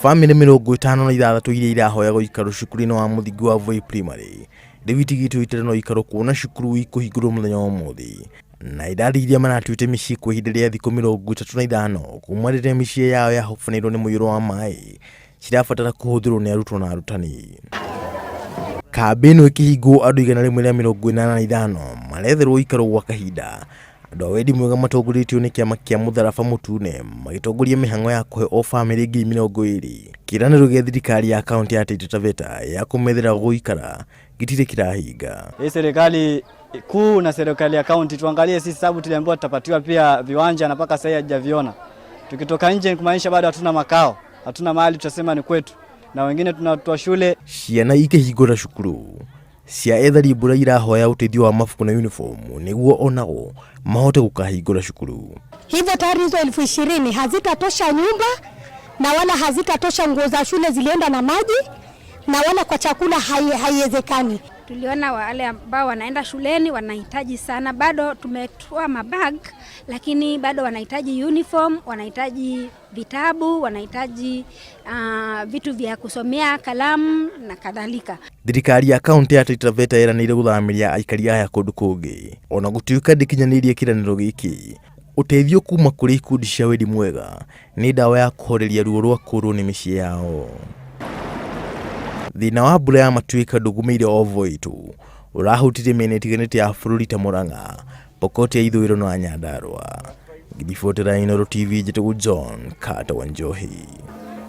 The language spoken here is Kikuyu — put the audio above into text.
Bamĩrĩ 56 iria irahoya gũikarwo cukuru-inĩ wa mũthingi wa Voi Primary rĩu itigĩtwo itarĩ na ũikaro kuona cukuru ikũhingũrwo mũthenya wa ũmũthĩ na irathi iria maratuĩte mĩciĩ kwa ihinda rĩa thikũ 35 kuma rĩrĩa mĩciĩ yao yahobanĩirwo nĩ mũiyũro wa maĩ cirabatara kũhũthĩrwo nĩ arutwo na arutani. Kambĩ ĩno ĩkĩhingwo andũ 185 maretherwo ũikaro gwa kahinda. Andũ a wendi mwega matongoretio nĩ kĩama kĩa Mũtharaba Mũtune magĩtongoria mĩhang'o ya kũhe o bamĩrĩ 20,000. Kĩĩranĩro gĩa thirikari ya kaũntĩ ya Taita Taveta ya kũmethera gũikara gĩtirĩ kĩrahinga. Hii serikali kuu na serikali ya kaunti tuangalie sisi, sababu tuliambiwa tutapatiwa pia viwanja na mpaka sasa hatujaviona. Tukitoka nje kumaanisha bado hatuna makao, hatuna mahali tutasema ni kwetu, na wengine tunatoa shule. Ciana ikĩhingũra cukuru cia ethari mbura irahoya ũteithio wa mabuku na uniform nĩguo onao mahote gũkahingũra cukuru. Hivyo tayari hizo 20,000 hazitatosha nyumba na wala hazitatosha nguo za shule zilienda na maji na wala kwa chakula haiwezekani. Tuliona wale ambao wanaenda shuleni wanahitaji sana, bado tumetoa mabag, lakini bado wanahitaji uniform, wanahitaji vitabu, wanahitaji vitu vya kusomea, kalamu na kadhalika. Thirikari ya kaunti ya Taita Taveta ĩranĩire gũthamĩria aikari aya kũndũ kũngĩ ona gũtuĩka ndĩkinyanĩirie kĩranĩro gĩkĩ. Ũteithio kuma kũrĩ ikundi cia wendi mwega nĩ ndawa ya kũhoreria ruo rwa kũrwo nĩ mĩciĩ yao. Thĩna wa mbura ya matuĩka ndũgũmĩire o Voi tu, ũrahutirie mĩena ĩtiganĩte ya bũrũri ta Murang'a, Pokot ya ithũĩro na Nyandarua. Ngĩribotera Inooro TV njĩtagwo John Carter Wanjohi.